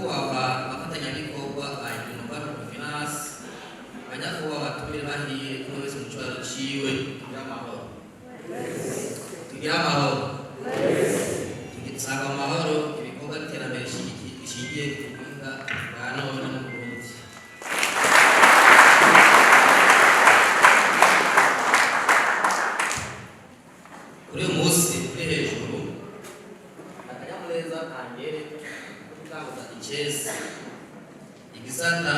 Banyakubahwa abafatanyabikorwa ba Innova Microfinance, banyakubahwa batumire bahire, umwe wese mu cyubahiro ciwe, tugire amahoro, tugire amahoro, tugisanga amahoro. Ibikorwa by'iterambere rishingiye ku buhinga bwa none mu Burundi. Kuri uyu munsi uri hejuru, akanyamuneza kangere ko gutanguza icese igisata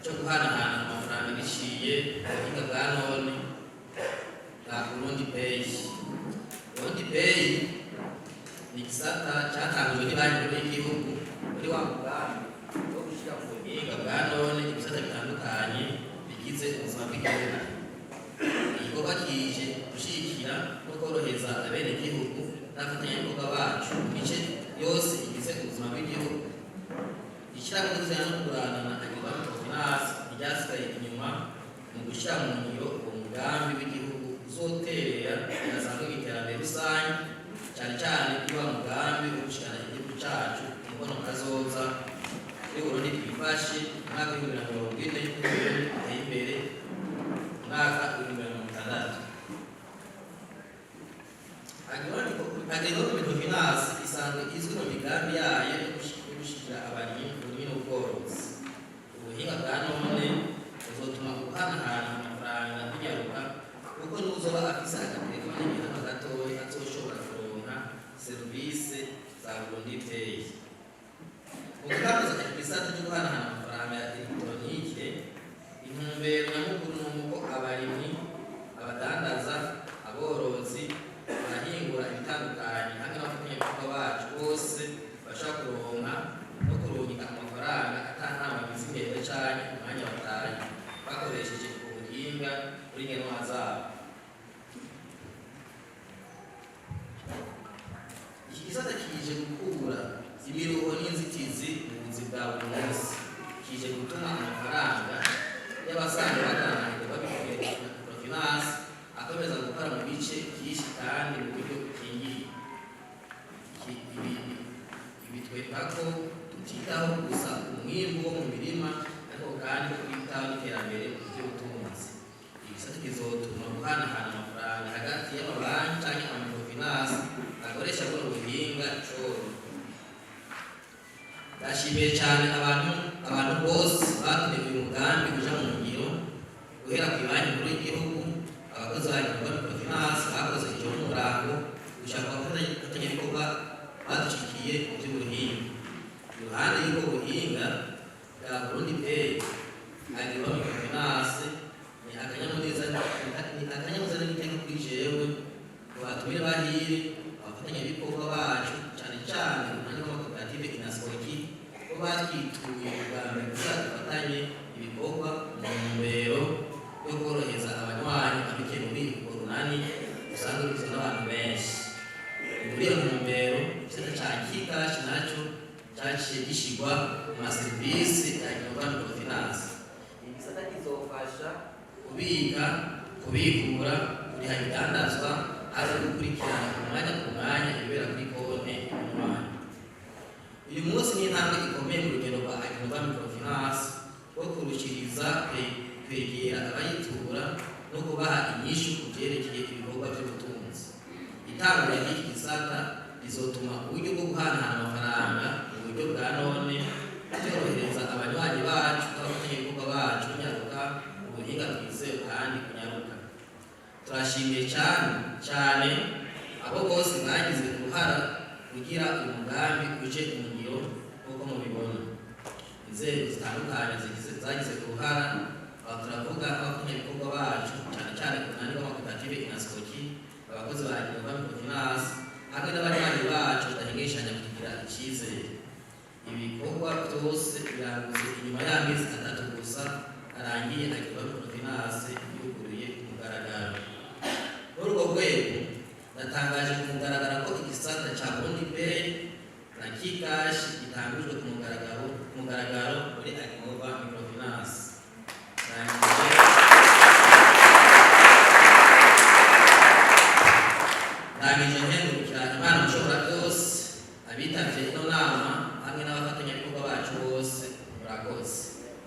cyo guhanahana amafaranga biciye mu buhinga bwa none bwa Burundi Pay. Burundi Pay ni igisata cyatangujwe n'ibanki nkuru y'igihugu muri wa mugambi wo gushyira mu buhinga bwa none ibisata bitandukanye bigize ubuzima bw'igihugu. Igikorwa kije gushyigikira no korohereza abenegihugu n'abafatanyabikorwa bacu mu mice yose igize ubuzima bw'igihugu. Ishyirahamwe ryo no kugurana na Agricole Microfinance ntiryasigaye inyuma mu gushyira mu ngiro uwo mugambi w'igihugu uzoterera bidasanzwe mu iterambere rusange, cyane cyane kuri wa mugambi wo gushikana igihugu cacu mu mbono kazoza kuri Burundi twifashe mu mwaka w'2040, n'Uburundi buteye imbere mu mwaka w'2060. Agricole Microfinance isanzwe izwi mu migambi yayo yo gushigikira abarimyi mu burimyi n'ubworozi. Ubuhinga bwa none buzotuma guhanahana amafaranga binyaruka, kuko n'uzoba afise agatelefone ngendanwa gatoya azoshobora kuronka serivisi za Burundi Pay. Mu gutanguza igisata cyo guhanahana amafaranga ya elegitoronike, intumbero nyamukuru ni uko abarimyi, abadandaza, aborozi, abahingura ibitandukanye hamwe n'abafatanyabikorwa bacu bose bashobora kuronka no kurungika amafaranga ata ntambamyi z'ingendo canke umwanya bataye, bakoresheje ubwo buhinga kuri ngendanwa zabo. Iki gisata kije gukura imiruho n'inzitizi mu buzi bwa buri munsi, kije gutuma amafaranga y'abasanzwe bagana Microfinance akomeza gukora mu bice byinshi kandi mu buryo bukingiye. Ibi bitwereka ko tutitaho gusa umwimbu wo mu mirima, ariko kandi ko twitaho n'iterambere mu by'ubutunzi. Igisata kizotuma guhanahana amafaranga hagati y'amabanki canke ama microfinance akoresha buno buhinga coro. Ndashimiye cyane abantu bose batumye uyu mugambi uja mu ngiro, guhera ku banki nkuru y'igihugu, abakozi ba Gikorwa Microfinance bakoze ijoro n'umurango, gushaka abafatanyabikorwa badushikiye mu by'ubuhinga. Iruhande y'ubwo buhinga bwa Burundi Pay, Agricole Microfinance, ni akanyamuneza n'iteka kuri jewe ngo batumire bahire abafatanyabikorwa bacu, cyane cyane umwanya w'amakoperative Inasikoki, ko batwituye ubwa mbere kugira dufatanye ibikorwa mu ntumbero yo korohereza abanywanyi babikiye muri urwo runani usanga rugizwe n'abantu benshi. Ni muri iyo ntumbero igisata ca Kikash naco caciye gishigwa mu maserivisi ya Innova Microfinance. Igisata kizofasha kubika, kubikura, kuriha ibidandazwa hamwe no gukurikirana umwanya ku mwanya ibibera kuri konte y'umunywanyi. Uyu munsi ni intambwe ikomeye mu rugendo rwa Innova Microfinance rwo kurushiriza kwegera abayitura no kubaha inyishu ku vyerekeye ibikorwa vy'ubutunzi. Itangura ry'iki gisata rizotuma uburyo bwo guhanahana amafaranga mu buryo bwa none byorohereza abanywanyi bacu n'abafatanyabikorwa bacu kunyaruka mu buhinga bwizewe kandi kunyaruka. Turashimiye cyane cyane abo bose bagize uruhara kugira uyu mugambi uje mu ngiro. Nk'uko mubibona, inzego zitandukanye zagize uruhara. Aho turavuga nk'abafatanyabikorwa bacu, cyane cyane ku mwanya w'amakoperative Inasikoki, abakozi ba Innova Microfinance hamwe n'abanywanyi bacu badahengeshanya kutugira icyizere. Ibikorwa byose birangutse inyuma y'amezi 3 gusa arangiye Agricole Microfinance yuguruye ku mugaragaro. Muri urwo rwego, ndatangaje ku mugaragaro ko igisata ca Burundi Pay na Kikash gitangujwe ku mugaragaro muri Agricole Microfinance. Ndangije nkengurukira Imana Mushobora byose, abitavye ino nama hamwe n'abafatanyabikorwa bacu. bacu bose. Murakoze.